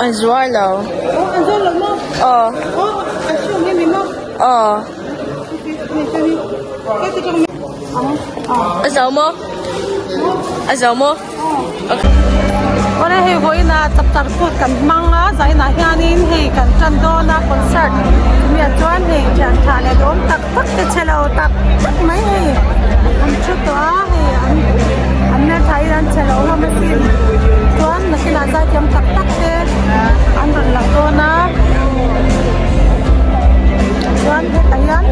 An zuar lo aw aw a zo maw a zo maw. Awle hei vawiinah chapchar kut kan hmang a zainah hianin hei kan tan dawn a concert chumi ah chuan hei thian tha leh duhawm tak tak te chhe lo tak tak mai hei an thu tawh a hei an an hmeltha in an chhe lo hlawm asin chuan nakinah zaithiam tak tak te an rawn lang dawn a chuan hetah hian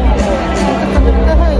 te hei.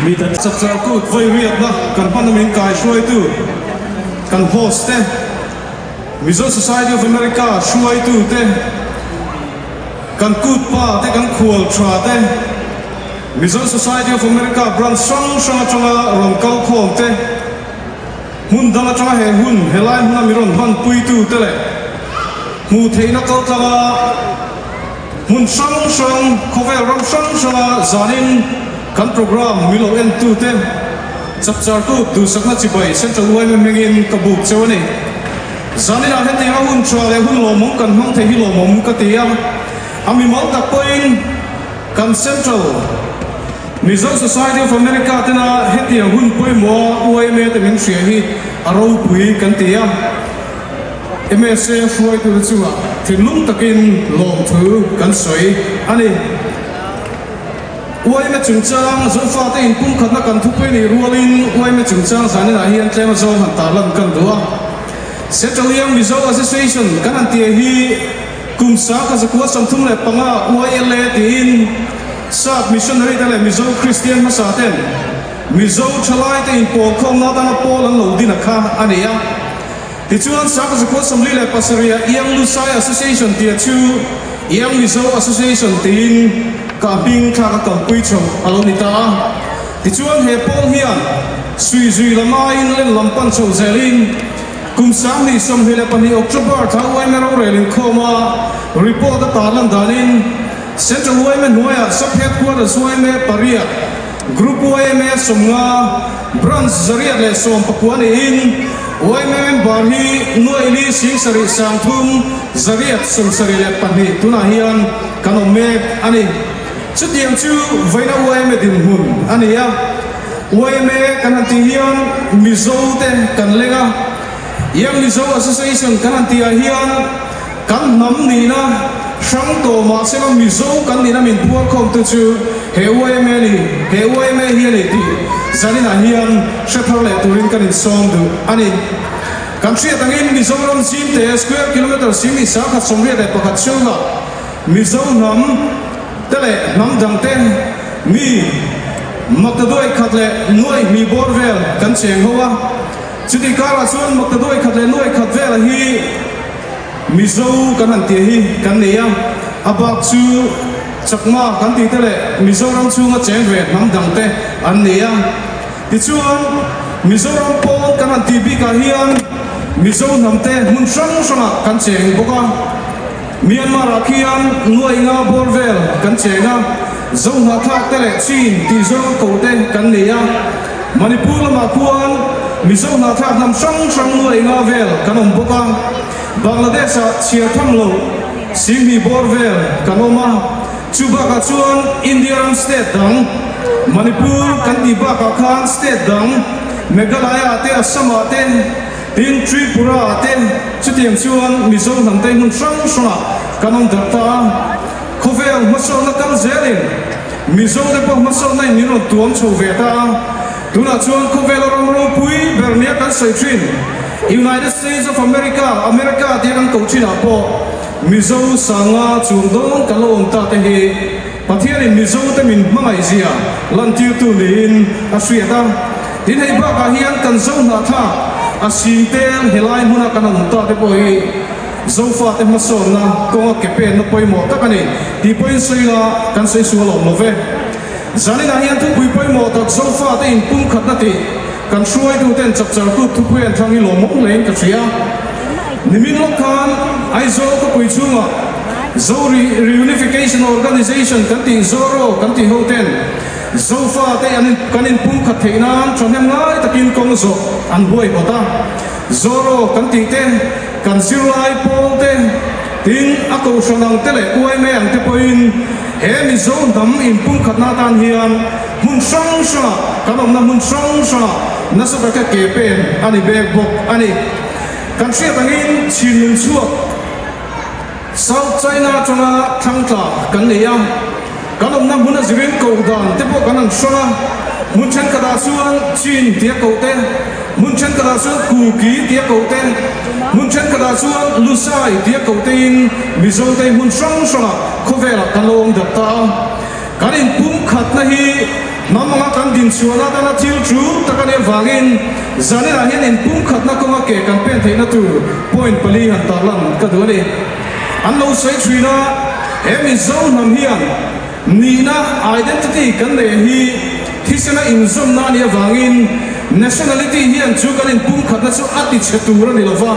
Chapchar kut vawi riatna kan hman a min kaihruaitu kan host te, Mizo Society of America hruaitu te, kan kut pa te, kan khual tha te, Mizo Society of America branch hrang hrang atanga rawn kal khawm te, hmun dang atanga he hun helai hmuna mi rawn hmanpuitu te leh hmuh theihna kal tlanga Hmun hrang hrang, khawvel ram hrang hranga zanin kan programme milo entute Chapchar Kut duhsakna chibai Central yma hmingin ka buk cheu a ni. Zaninah hetianga hun tha leh hun lawmawm kan hmang thei hi lawmawm ka ti a, a mimal tak pawhin kan Central Mizo Society of America tena hetiang hun pawimawha yma te min hria hi a ropui kan ti a. Msa hruaitute chungah thinlung takin lawmthu kan sawi a ni. Uaime chungchang Zofate inpumkhatna kan thupui nih rualin Uaime chungchang zaninah hian tlem azawng han tarlan kan duh a. Central Young Mizo Association kan han tia hi kum 1935 YLA tiin Sap Missionary te leh Mizo Kristian hmasa ten Mizo thalaite inpawlkhawmna atana pawl an lo din a kha a ni a. Tichuan, Sakazakua 47 ah Young Lusai Association tia chu Young Mizo Association tiin ka hming thlak a kalpui chho a lo ni ta a. Tichuan, he pawl hian sui zui lam aiin len lam pan chho zelin kum 2022 October thla yma rorel inkhawm a report a tarlan danin Central yma hnuaiah Sub Headquarters yma pariat, Group yma 50, Branch 119 niin yma member hi nuaili 7 3 172 tunah hian kan awm mek a ni. Chutiang chu vawiina yma dinhmun a ni a. Yma kan han tih hian Mizo te kan leng a, Young Mizo Association kan han tih ah hian Kan hnam nihna hrang tawh mahse la Mizo kan nihna min phuar khawm tu chu he yma ni, he yma hi a ni tih zaninah hian hre thar leh turin kan insawm duh a ni. Kan hriat angin Mizoram zimte square kilometre 1181 chhungah Mizo hnam te leh hnam dang te mi maktaduai khat leh nuai hnih bawr vel kan cheng ho a, chutih karah chuan maktaduai khat leh nuai khat vela hi Mizo kan han tih hi kan nei a, a bak chu Chakma kan tih te leh Mizoram chhunga cheng ve hnam dang te an nei a. Tichuan, Mizoram pawn kan han tih bikah hian Mizo hnam te hmun hrang hrangah kan cheng bawk a. Myanmar-ah khian nuainga bawr vel kan cheng a, Zohnahthlak te leh Chin tih zawng ko te kan nei a. Manipur lamah khuan Mizo hnahthlak hnam hrang hrang nuainga vel kan awm bawk a. Bangladesh-ah chhiar tham lo Singhi bawr vel kan awm a, chu bakah chuan India ram state dang Manipur kan tih bakah khan state dang Meghalaya-ah te, Assam-ah te, tin Tripura-ah te chutiang chuan Mizo hnam te hmun hrang hrangah kan awm darh ta a. Khawvel hmasawnna kal zelin Mizo te pawh hmasawnna in min rawn tuam chho ve ta a. Tunah chuan khawvela ram ropui ber nia kan sawi thin, United States of America, America tia kan koh thinah pawh Mizo sanga chuang dawn kan lo awm ta te hi Pathianin Mizo te min hmangaih zia lantirtu niin a hriat a. Tin hei bakah hian kan Zo hnahthlak a singtel helai hmuna kan awm ta te pawh hi Zofate hmasawnna kawnga ke penna pawimawh tak a ni tih pawhin sawi la kan sawi sual awm lo ve. Zaninah hian thupui pawimawh tak Zofate inpumkhatna tih kan hruaituten chapchar kut thupui an thlang hi lawmawm hlein ka hria. Nimin lawk khan Aizawl khawpui chhungah Zo Reunification Organisation kan tih Zoro kan tih hoten Zofate an kan inpumkhat theih nan thahnem ngai takin kawng zawh an huai bawt a. Zoro kan tih te, kan zirlai pawl te, tin a kohhran ang te leh yma ang te pawhin He Mizo hnam inpumkhatna atan hian hmun hrang hrangah kan awmna hmun hrang hrangah nasa taka ke pen a ni bek bawk a ni. Kan hriat angin Chinlung chhuak South China atanga thlangtla kan nei a, kan awmna hmun a zirin koh dan te pawh kan han hrang a, hmun thenkhatah chuan Chin tia koh te, Hmun thenkhatah chuan Kuki tia koh te, hmun thenkhatah chuan Lusai tia koh tein Mizote hmun hrang hrangah khawvelah kan lo awm darh ta a. Kan inpumkhatna hi hnam anga kan din. dinchhuahna atana thil tul tak a nih avangin zaninah hian inpumkhatna kawnga ke kan pen theihna tur point pali han tarlan ka duh a ni. An lo sawi thin a, he Mizo hnam hian nihna, identity, kan neih hi thisena inzawmna a nih avangin nationality hian chu kan inpumkhatna chu a tichhe tur a ni lo va,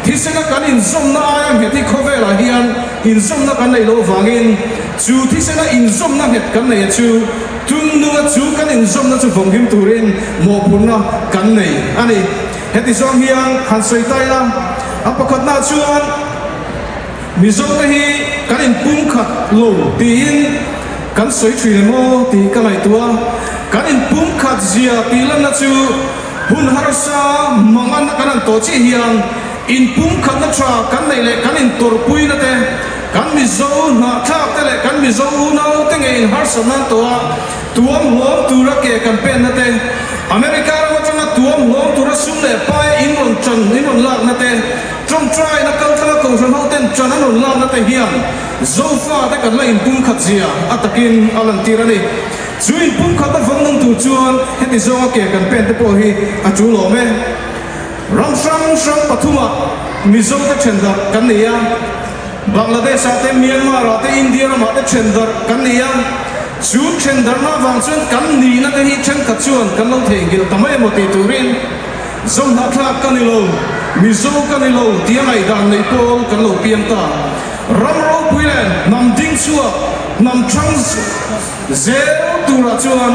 thisena kan inzawmna aia nghet hi khawvelah hian inzawmna kan neih loh avangin chu thisena inzawmna nghet kan neih a chu Tumnunga chu kan inzawmna chu vawnghim turin mawhphurhna kan nei a ni. Heti zawng hian han sawi ta ila, a pakhatnaah chuan Mizote hi kan inpumkhat lo tiin kan sawi thin em aw tih ka ngaihtuah a. Kan inpumkhat zia tih lanna chu hun harsa mangan kan han tawh chiah hian inpumkhatna tha kan neih leh kan intawrhpuina te, kan Mizo hnahthlak te leh kan Mizo unau te ngei inharsatna an tawh a, Tuam hlawm tura ke kan penna te, America ram atanga tuam hlawm tura sum leh paia in rawn tan in rawn lakna te, tawngtaina kaltlanga kohhran ho ten tan an rawn lakna te hian Zofa te kan la inpumkhat zia a takin a lantir a ni. Chu inpumkhatna vawng nung tur chuan heti zawnga ke kan pen te pawh hi a tul awm e. Ram hrang hrang pathumah Mizo te then darh kan nei a. Bangladesh ah te, Myanmar ah te, India ramah te then darh kan ni a, chu then darhna avang chuan kan nihna te hi thenkhat chuan kan lo theihnghilh ta mai emaw tih turin Zohnahthlak ka ni lo, Mizo ka ni lo tia ngaihdan neih pawl kan lo piang ta. Ram ropui leh hnam ding chhuak, hnam thang zel turah chuan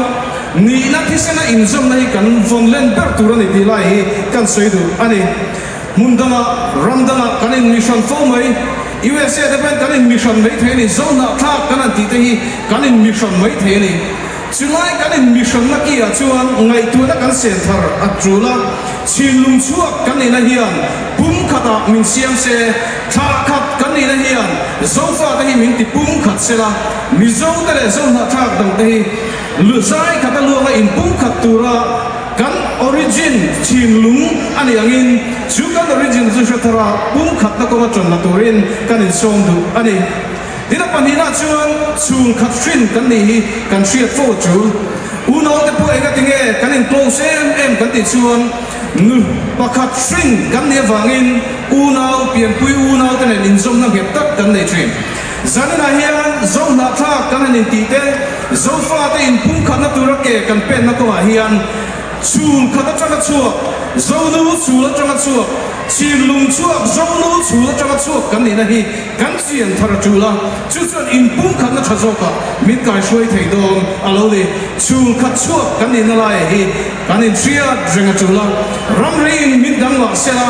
nihna thisena inzawmna hi kan vawn len ber tur a ni tih lai hi kan sawi duh a ni. Hmun dangah, ram dangah kan inmihran fo mai. USA te pawhin kan inmihran mai thei a ni. Zohnahthlak kan han tih te hi kan inmihran mai thei a ni. Chulai kan inmihranna kiah chuan ngaihtuahna kan sen thar a tul a, chhinlung chhuak kan nihna hian pumkhatah min siam se, thlah khat kan nihna hian Zofate hi min ti pumkhat sela, Mizote leh Zohnahthlak dangte hi luzai khata luanga inpumkhat tura Kan origin thinlung a nih angin chu kan origin chu hre thar a, pumkhatna kawnga ṭan la turin kan insawm duh a ni. Tin a pahnihna chuan chhung khat hrin kan nih hi kan hriat fo a ṭul. Unaute pawh engati nge kan in close em em kan tih chuan nu pakhat hrin kan nih avangin unau pianpui unaute nen inzawmna nghet tak kan nei ṭhin. Zaninah hian Zohnahthlak kan han intih te, Zofate inpumkhatna tura ke kan penna kawngah hian chhul khat atanga chhuak, Zonu chhul atanga chhuak, Chhinlung chhuak, Zonu chhul atanga chhuak kan nihna hi kan chian thar a tul a, chu chuan inpumkhatna tha zawkah min kaihruai thei dawn a lo ni. Chhul khat chhuak kan nihna laiah hi kan inhriat reng a tul a, ramriin min dang mah sela,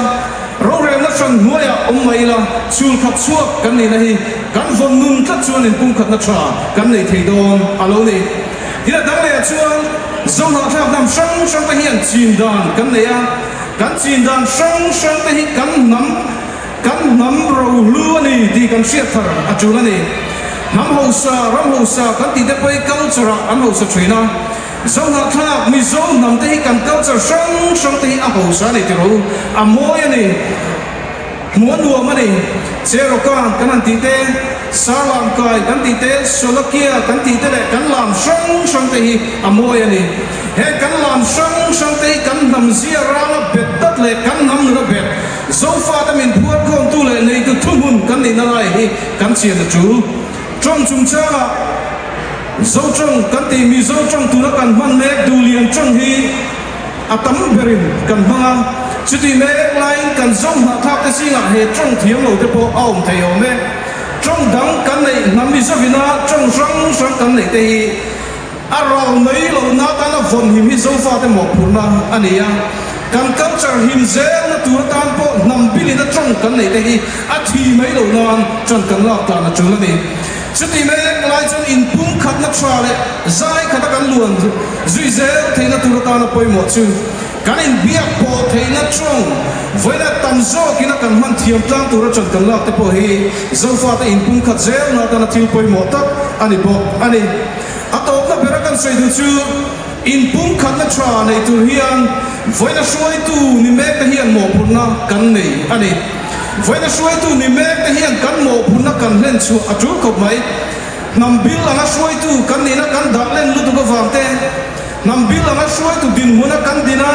Rorelna hran hnuaiah awm mai ila, chhul khat chhuak kan nihna hi kan vawn nun tlat chuan inpumkhatna tha kan nei thei dawn a lo ni. Tin a dang lehah chuan Zohnahthlak hnam hrang hrang te hian chin dan kan nei a, kan chin dan hrang hrang te hi kan hnam kan hnam rohlu a ni tih kan hriat thar a tul a ni. Hnam hausa, ram hausa kan tih te pawh hi culture ah an hausa thin a. Zohnahthlak Mizo hnam te hi kan culture hrang hrang te hi a hausa a ni tih rawh u, a mawi a ni, hmuh a nuam a ni. Cherokan kan han tih te, Sarlamkai kan tih te, Solakia kan tih te leh kan lam hrang hrang te hi a mawi a ni. Heng kan lam hrang hrang te hi kan hnam zia ranga bet tlat leh kan hnam nuna bet, Zofate min phuarkhawmtu leh neitu thuhmun kan nihna lai hi kan chian a tul. Tawng chungchangah. Zoṭawng kan tih Mizo ṭawng tuna kan hman mek Duhlian ṭawng hi a tam berin kan hmang a, chutih mek laiin kan zo hnahthlak te zingah he ṭawng thiam lo te pawh a awm thei awm e. Ṭawng dang kan neih hnam Mizovina ṭawng hrang hrang kan neih te hi a ral mai lohna atana vawnhim hi Zofate mawhphurhna a ni a, kan culture him zelna tur atan pawh hnam bilina ṭawng kan neih te hi a thi mai loh nan ṭan kan lak dan a ṭul a ni. Chuti mek lai chuan inpumkhatna tha leh zai khata kan luan zui zel theihna tur atana pawimawh chu kan inbiak pawh theihna tawng vawiina tam zawkina kan hman thiam tlang tura ṭan kan lak te pawh hi Zofate inpumkhat zelna atana thil pawimawh tak a ni bawk a ni. A tawpna bera kan sawi duh chu inpumkhatna tha nei tur hian vawiina hruaitu ni mek te hian mawhphurhna kan nei a ni. Vawiina hruaitu ni mek te hian kan mawhphurhna kan hlen chhuah a tul khawp mai. Hnam bil anga hruaitu kan nihna kan dah len lutuk avang te, Hnam bil anga hruaitu dinhmuna kan din a,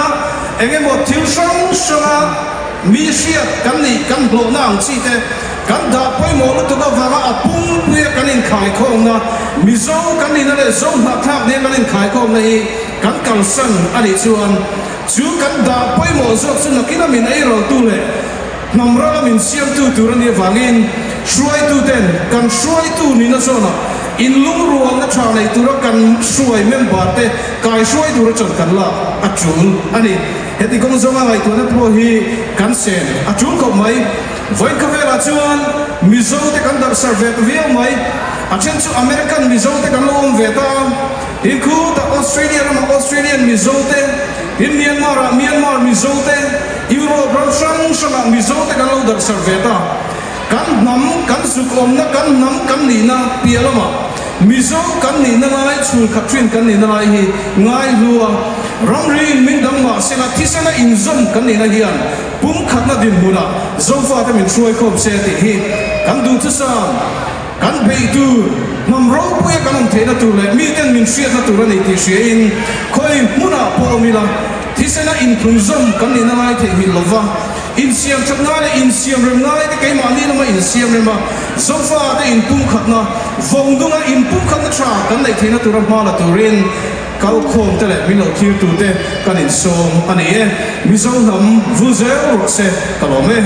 eng emaw thil hrang hranga mi hriat kan nih kan hlawhna ang chi te kan dah pawimawh lutuk avanga a pumpuia kan inkhaikhawmna, Mizo kan nihna leh Zo hnahthlak nia kan inkhaikhawmna hi kan kalsan a nih chuan chu kan dah pawimawh zawk chu nakina min eirawltu leh Hnam rala min siamtu tur a nih avangin hruaituten kan hruaitu nihna zawnah inlungrualna tha nei tura kan hruai member te kaihruai tura chan kan lak a tul a ni. Heti kawng zawnga ngaihtuahna pawh hi kan sen a tul khawp mai. Vawiin khawvelah chuan Mizo te kan darhsarh ve ta viau mai. A then chu American Mizo te kan lo awm ve ta a, tin khutah Australia ramah Australian Mizo te, tin Myanmar ah Myanmar Mizo te, Europe ram hrang hrangah Mizo te kan lo darhsarh ve ta. Kan hnam, kan zuk awmna, kan hnam kan nihna piah lamah Mizo kan nihna lai, chhungkhat thin kan nihna lai hi ngai hlu a, ramri in min dang mah sela thisena inzawm kan nihna hian pumkhatna dinhmunah Zofate min hruaikhawm se tih hi kan duhthusam. Kan beih tur, hnam ropuia kan awm theihna tur leh miten min hriatna tur a ni tih hriain khawi hmunah pawh awm ila, thisena inphunzawm kan nihna lai theihnghilh lova, insiam that ngai leh insiam rem ngai te keimahni lama insiam rem a, Zofa te inpumkhatna, vawngdunga inpumkhatna tha kan neih theihna tura hma la turin kalkhawm te leh min lo thirtu te kan insawm a ni e. Mizo hnam vul zel rawh se ka lawm e.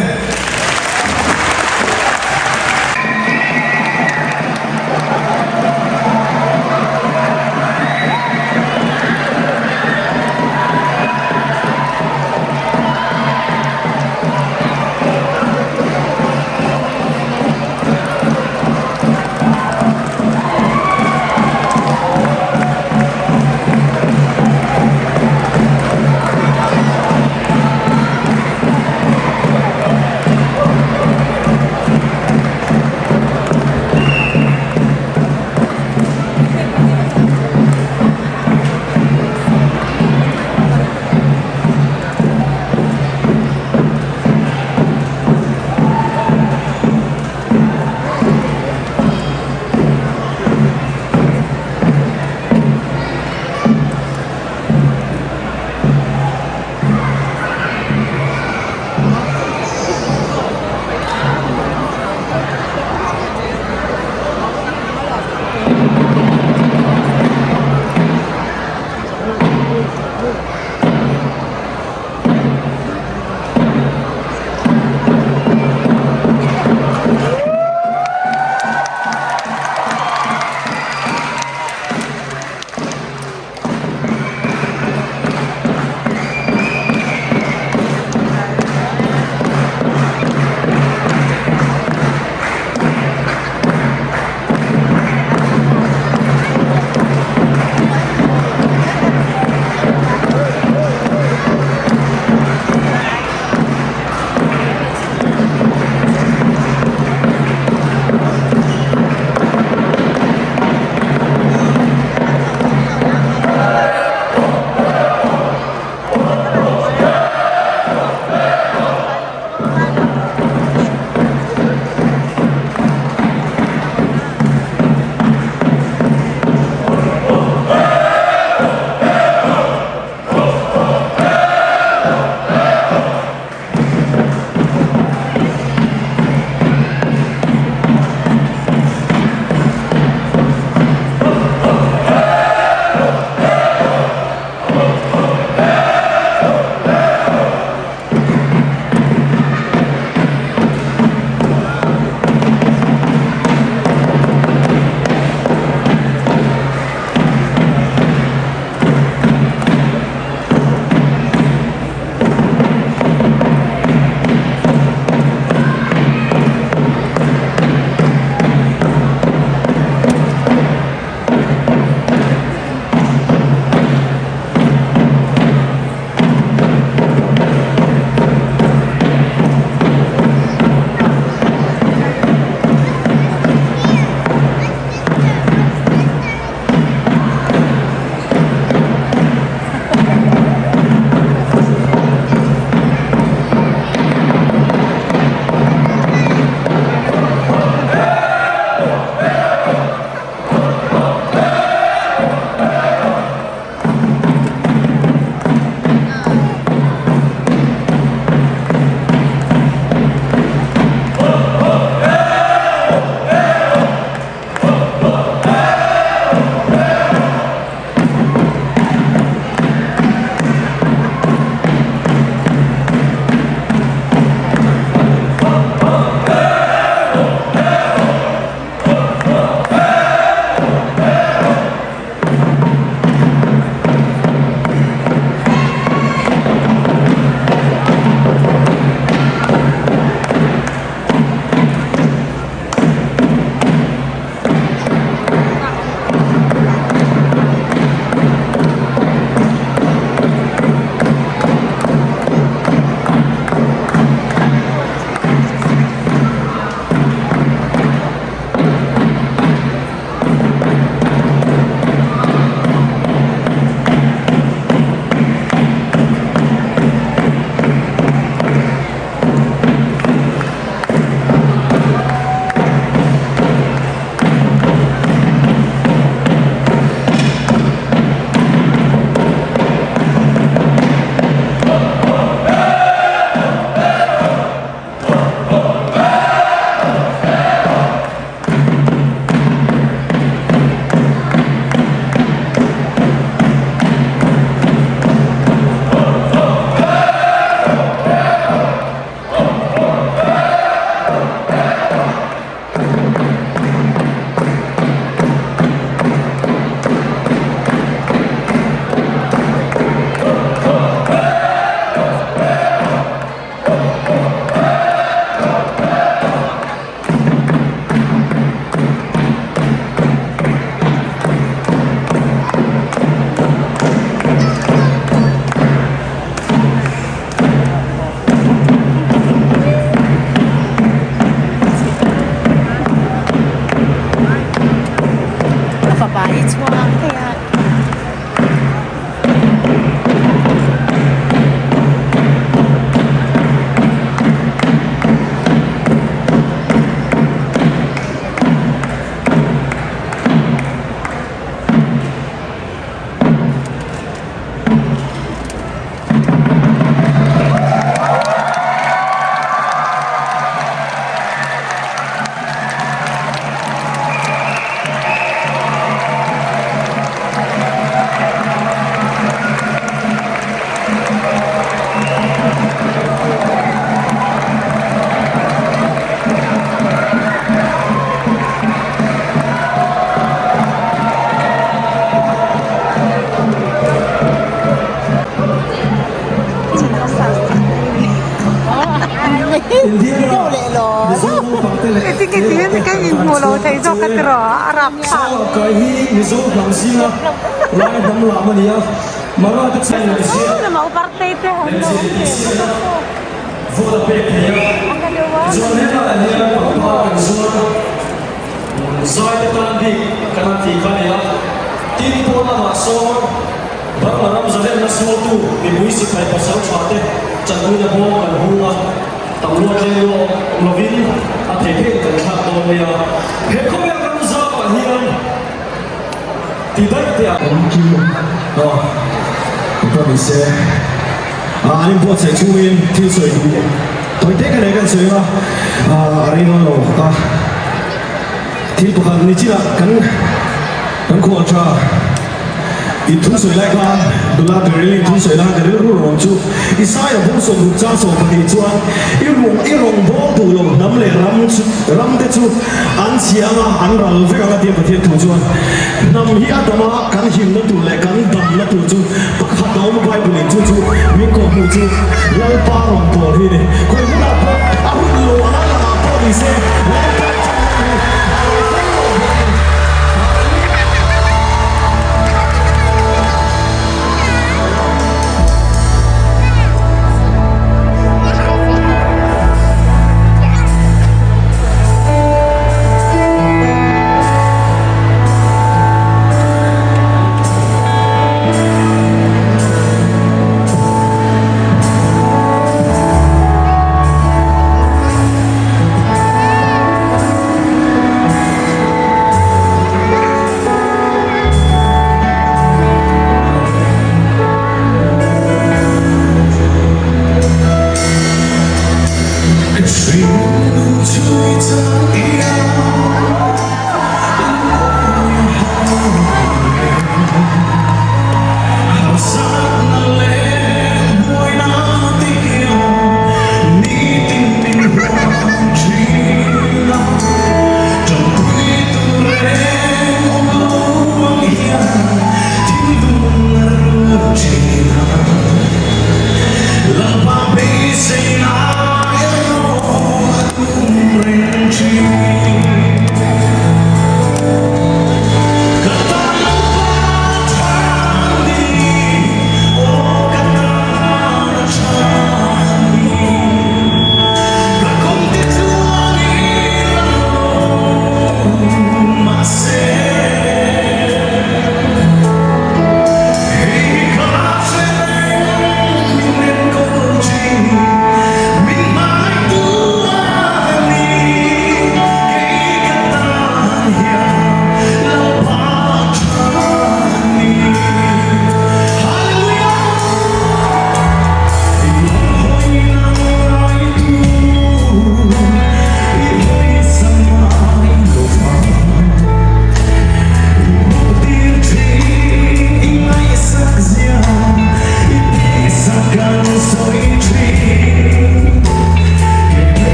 tiraw a rapthlak. Saw kai hi Mizo hnam zinga lai hnam lam a ni a, Mara te chuan lemziak lemziak tihsiakna vote a pek thei a, tichuan helaiah hian pangpar kan zuar a, zai te tan bik kan han tih kha a ni a, tin pawn lamah sawn Burma ram zalenna sualtu mipui sipai pasal tha te chanpuina bawm kan hung a. Tam luat leng luah awm lovin a thei theiin kan thlak dawn mai a, he khawvel ram zauah hian ti daih teh a. Kan kim a, ka ni se a an inbuatsaih chungin thil sawi duh tawi te ka nei kan sawi ang a, a rei dawn lo a, thil pakhat ni chinah kan kan khual tha. I thu sawi lai khan nula Beryl-in thu sawi lai ka rilru rawng chu Isaia bung 60 chang 12 chuan i rung i rawn bawl duh lo hnam leh ram chu ram te chu an chhia anga an ral vek ang a tia Pathian thu chuan hnam hi a dam a kan himna tur leh kan damna tur chu pakhat a awm a Bible in chu chu min kawhhmuh chu Lalpa rawn bawl hi a ni. Khawi hmunah pawh a hun lo anga langah pawh ni se Lalpa.